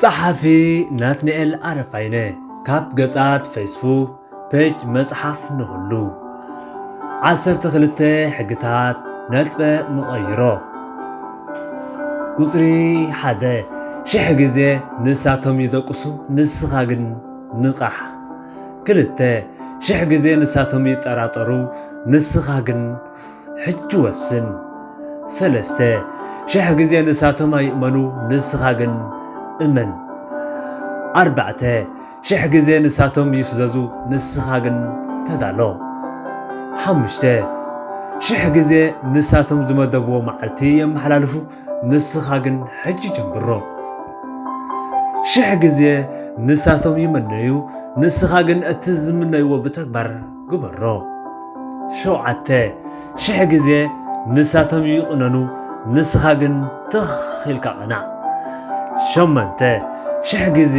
ጸሓፊ ናትናኤል ኣረፋይነ። ካብ ገጻት ፌስቡክ፣ ፔጅ መጽሓፍ ንኹሉ። ዓሰርተ ክልተ ሕግታት ነጥበ መቐይሮ። ቁጽሪ ሓደ፣ ሽሕ ግዜ ንሳቶም ይደቅሱ፣ ንስኻ ግን ንቓሕ። ክልተ፣ ሽሕ ግዜ ንሳቶም ይጠራጠሩ፣ ንስኻ ግን ሕጂ ወስን። ሰለስተ፣ ሽሕ ግዜ ንሳቶም ኣይእመኑ፣ ንስኻ ግን እመን። ኣርባዕተ፣ ሽሕ ግዜ ንሳቶም ይፍዘዙ፣ ንስኻ ግን ተዳሎ። ሓሙሽተ፣ ሽሕ ግዜ ንሳቶም ዝመደብዎ መዓልቲ የመሓላልፉ፣ ንስኻ ግን ሕጂ ጀምሮ። ሽሕ ግዜ ንሳቶም ይመነዩ፣ ንስኻ ግን እቲ ዝምነይዎ ብተግባር ግበሮ። ሸውዓተ፣ ሽሕ ግዜ ንሳቶም ይቕነኑ፣ ንስኻ ግን ትኽ ኢልካ ቅናዕ። ሸሞንተ፣ ሽሕ ግዜ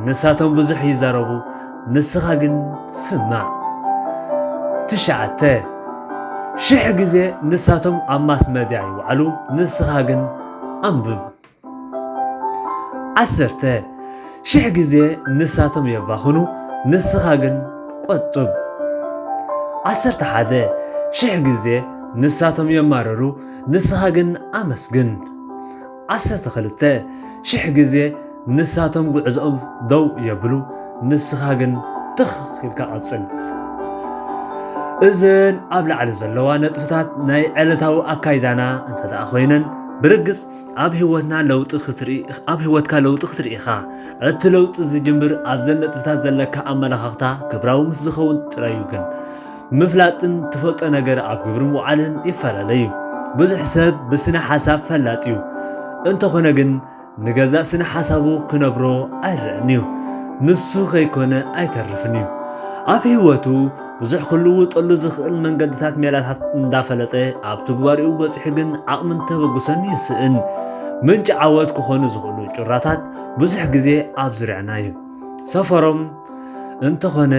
ንሳቶም ብዙሕ ይዛረቡ፣ ንስኻ ግን ስማዕ። ትሽዓተ፣ ሽሕ ግዜ ንሳቶም ኣብ ማስ መድያ ይውዓሉ፣ ንስኻ ግን ኣንብብ። ዓሰርተ፣ ሽሕ ግዜ ንሳቶም የባኽኑ፣ ንስኻ ግን ቆጥብ። ዓሰርተ ሓደ፣ ሽሕ ግዜ ንሳቶም የማርሩ፣ ንስኻ ግን ኣመስግን። ዓሰርተ ክልተ፣ ሽሕ ግዜ ንሳቶም ጉዕዞኦም ደው የብሉ፣ ንስኻ ግን ትኽ ኢልካ ቀጽል። እዘን ኣብ ላዕሊ ዘለዋ ነጥብታት ናይ ዕለታዊ ኣካይዳና እንተ ደኣ ኮይነን፣ ብርግጽ ኣብ ህይወትና ለውጢ ክትርኢ፣ ኣብ ህይወትካ ለውጢ ክትርኢ ኢኻ። እቲ ለውጢ ዝጅምር ኣብዘን ነጥብታት ዘለካ ኣመለኻኽታ ግብራዊ ምስ ዝኸውን ጥራይ እዩ። ግን ምፍላጥን ትፈልጦ ነገር ኣብ ግብሪ ምውዓልን ይፈላለ እዩ። ብዙሕ ሰብ ብስነ ሓሳብ ፈላጥ እዩ። እንተኾነ ግን ንገዛእ ስነ ሓሳቡ ክነብሮ ኣይረኣን እዩ። ንሱ ከይኮነ ኣይተርፍን እዩ። ኣብ ህይወቱ ብዙሕ ክልውጠሉ ዝኽእል መንገድታት ሜላታት እንዳፈለጠ ኣብ ትግባሬኡ በጺሑ ግን ዓቕምን ተበግሶን ይስእን። ምንጪ ዓወት ክኾኑ ዝኽእሉ ጩራታት ብዙሕ ግዜ ኣብ ዙርያና እዩ። ሰፈሮም እንተኾነ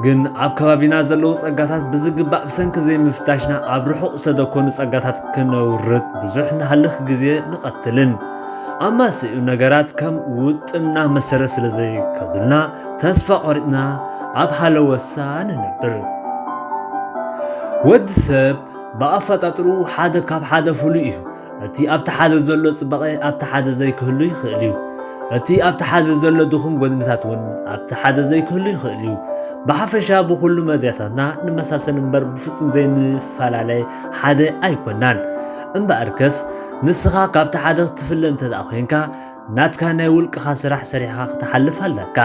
ግን ኣብ ከባቢና ዘለዉ ጸጋታት ብዝግባእ ብሰንኪ ዘይምፍታሽና ኣብ ርሑቕ ዝተደኮኑ ጸጋታት ክነውርድ ብዙሕ ንሃልኽ ግዜ ንቐትልን። ኣማስኡ ነገራት ከም ውጥንና መሰረት ስለ ዘይከዱልና ተስፋ ቆሪጽና ኣብ ሃለወሳ ንነብር። ወዲ ሰብ ብኣፈጣጥሩ ሓደ ካብ ሓደ ፍሉይ እዩ። እቲ ኣብቲ ሓደ ዘሎ ጽባቐ ኣብቲ ሓደ ዘይክህሉ ይኽእል እዩ። እቲ ኣብቲ ሓደ ዘሎ ድኹም ጎድንታት እውን ኣብቲ ሓደ ዘይክህሉ ይኽእል እዩ። ብሓፈሻ ብኹሉ መድያታትና ንመሳሰል እምበር ብፍጹም ዘይንፈላለ ሓደ ኣይኮናን። እምበኣርከስ ንስኻ ካብቲ ሓደ ክትፍለ እንተ ደኣ ኮይንካ ናትካ ናይ ውልቅኻ ስራሕ ሰሪሕኻ ክትሓልፍ ኣለካ።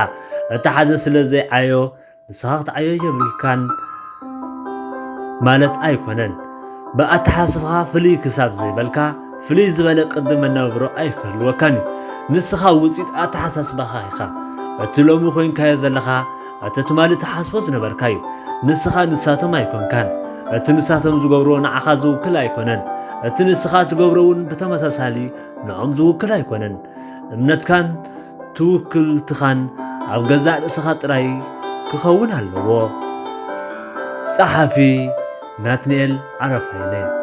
እቲ ሓደ ስለ ዘይዓዮ ንስኻ ክትዓዮ የብልካን ማለት ኣይኮነን። ብኣተሓሳስባኻ ፍልይ ክሳብ ዘይበልካ ፍልይ ዝበለ ቅዲ መነባብሮ ኣይክህልወካን እዩ። ንስኻ ውፅኢት ኣተሓሳስባኻ ኢኻ። እቲ ሎሚ ኮይንካዮ ዘለኻ፣ እቲ ትማሊ ትሓስቦ ዝነበርካ እዩ። ንስኻ ንሳቶም ኣይኮንካን። እቲ ንሳቶም ዝገብርዎ ንዓኻ ዝውክል ኣይኮነን። እቲ ንስኻ ትገብሮ እውን ብተመሳሳሊ ንዖም ዝውክል ኣይኮነን። እምነትካን ትውክልትኻን ኣብ ገዛእ ርእስኻ ጥራይ ክኸውን ኣለዎ። ጸሓፊ ናትናኤል ዓረፋይነ።